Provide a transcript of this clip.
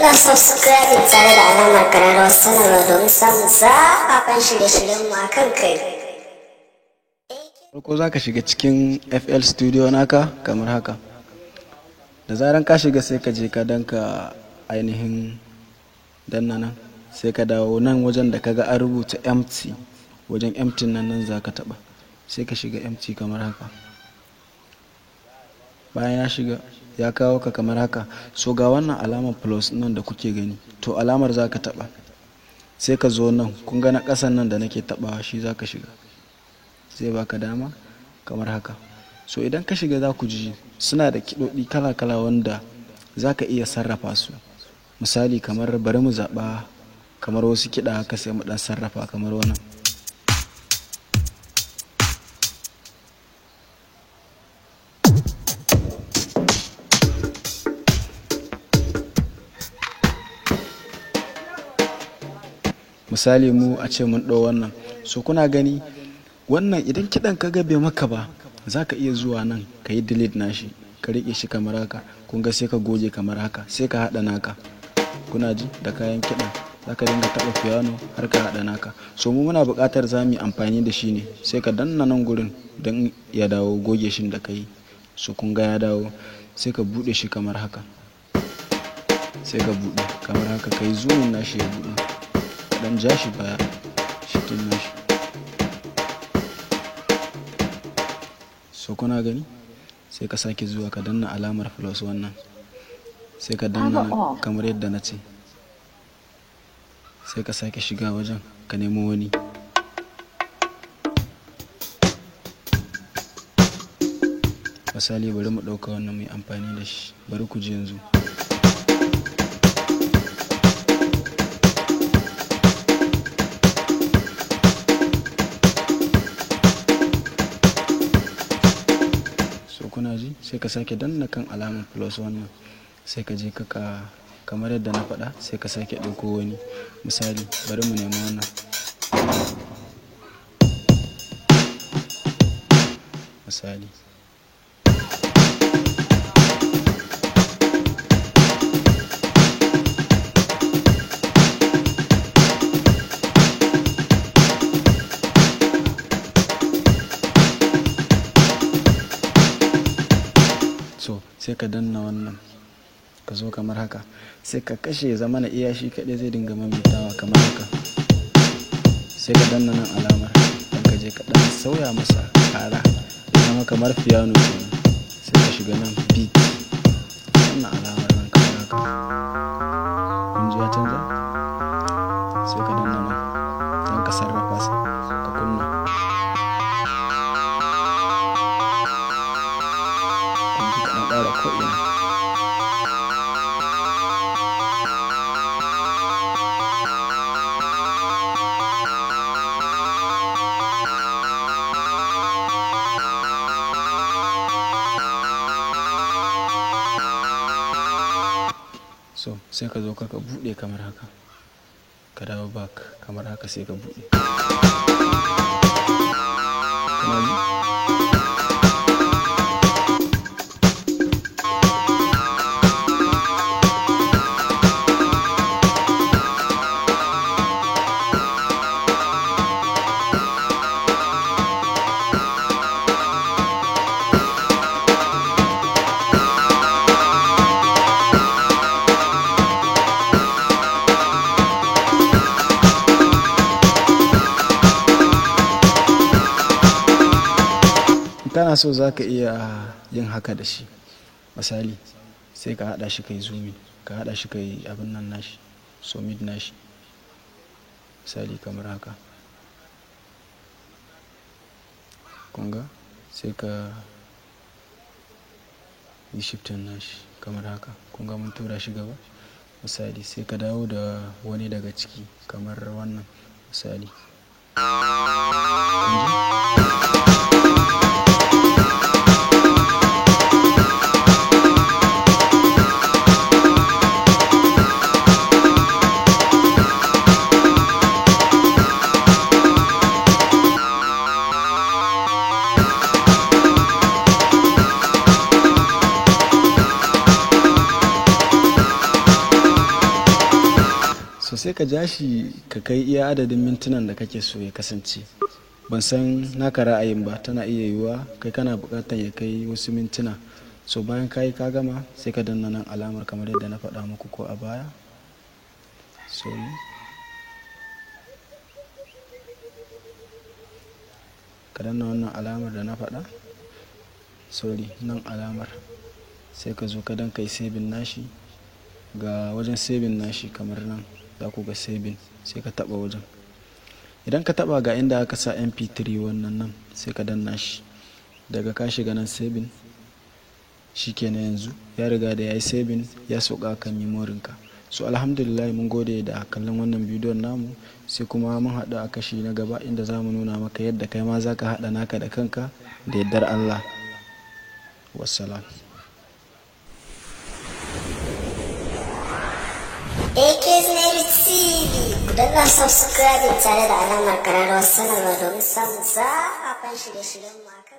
Danna subscribe tare da alamar kararrawar sanarwa domin samun zafafan shirye-shiryenmu a kan kai. Farko za ka shiga cikin FL Studio naka kamar haka. Da zaran ka shiga, sai ka je ka danka ainihin danna nan, sai ka dawo nan wajen da kaga an rubuta empty. Wajen empty nan, nan za ka taba, sai ka shiga empty kamar haka. Bayan ya shiga, ya kawo ka kamar haka. So ga wannan alamar plus nan da kuke gani, to alamar za ka taba, sai ka zo nan. Kun ga na ƙasan nan da nake tabawa, shi za ka shiga, zai baka dama kamar haka. So idan ka shiga, za ku ji suna da kiɗoɗi kala-kala wanda za ka iya sarrafa su. Misali, kamar bari mu zaɓa kamar wasu kiɗa haka, sai mu ɗan sarrafa kamar wannan. Misali, mu a ce mun ɗau wannan. So kuna gani wannan, idan kiɗan ka ga bai maka ba, za ka iya zuwa nan ka yi delete nashi, ka riƙe shi kamar haka. Kun ga, sai ka goge kamar haka, sai ka haɗa naka. Kuna ji da kayan kiɗan, za ka dinga taɓa piano har ka haɗa naka. So mu muna buƙatar za mu yi amfani da shi ne, sai ka danna nan gurin don ya dawo goge shin da ka yi. So kun ga ya dawo, sai ka buɗe shi kamar haka. Sai ka buɗe kamar haka, ka yi zooming nashi ya buɗe, ka ɗan ja shi baya, shifting nashi. So kuna gani, sai ka sake zuwa ka danna alamar plus wannan, sai ka danna nan kamar yadda na ce, sai ka sake shiga wajen ka nemo wani. Misali, bari mu ɗauka wannan mai amfani da shi. Bari ku ji yanzu. So kuna ji, sai ka sake danna kan alamar plus wannan, sai ka je ka kamar yadda na faɗa, sai ka sake ɗauko wani. Misali, bari mu nemi wannan. Misali, so sai ka danna wannan, ka zo kamar haka, sai ka kashe, ya zama na iya shi kaɗai zai dinga maimaitawa kamar haka. Sai ka danna nan alamar don ka je ka ɗan sauya masa ƙara, ya zama kamar piano kenan. Sai ka shiga nan beat, wannan alamar nan kamar haka. Kun ji ya canza. Sai ka danna nan don ka sarrafa sa, ka kunna. Kun ji, ka ɗan ƙara ko'ina. So sai ka zo ka buɗe kamar haka, ka dawo back kamar haka, sai ka buɗe. Kuna ji? Kana so za ka iya yin haka da shi. Misali, sai ka haɗa shi, ka yi zooming, ka haɗa shi, ka yi abin nan nashi, so mid nashi. Misali kamar haka. Kun ga, sai ka yi shifting nashi kamar haka. Kun ga mun tura shi gaba. Misali, sai ka dawo da wani daga ciki kamar wannan. Misali, kun ji? sai ka ja shi ka kai iya adadin mintunan da kake so ya kasance. Ban san naka ra'ayin ba, tana iya yiwuwa kai kana buƙatar ya kai wasu mintuna. So bayan ka yi ka gama, sai ka danna nan alamar kamar yadda na faɗa muku ko a baya. Sorry, ka danna wannan alamar da na faɗa. Sorry, nan alamar. Sai ka zo ka dan kai saving nashi. Ga wajen saving nashi kamar nan za ku ga saving, sai ka taɓa wajen. Idan ka taɓa, ga inda aka sa MP3 wannan nan, sai ka danna shi. Daga ka shiga nan saving, shikenan, yanzu ya riga da ya yi saving, ya sauka kan memorin ka. So alhamdulillah, mun gode da kallon wannan bidiyon namu, sai kuma mun haɗu a kashi na gaba inda za mu nuna maka yadda kai ma za ka haɗa naka da kanka da yardar Allah. Wassalam. AK's Native TV, ku danna subscribe tare da alamar kararrawar sanarwa domin samun zafafan shirye-shiryenmu.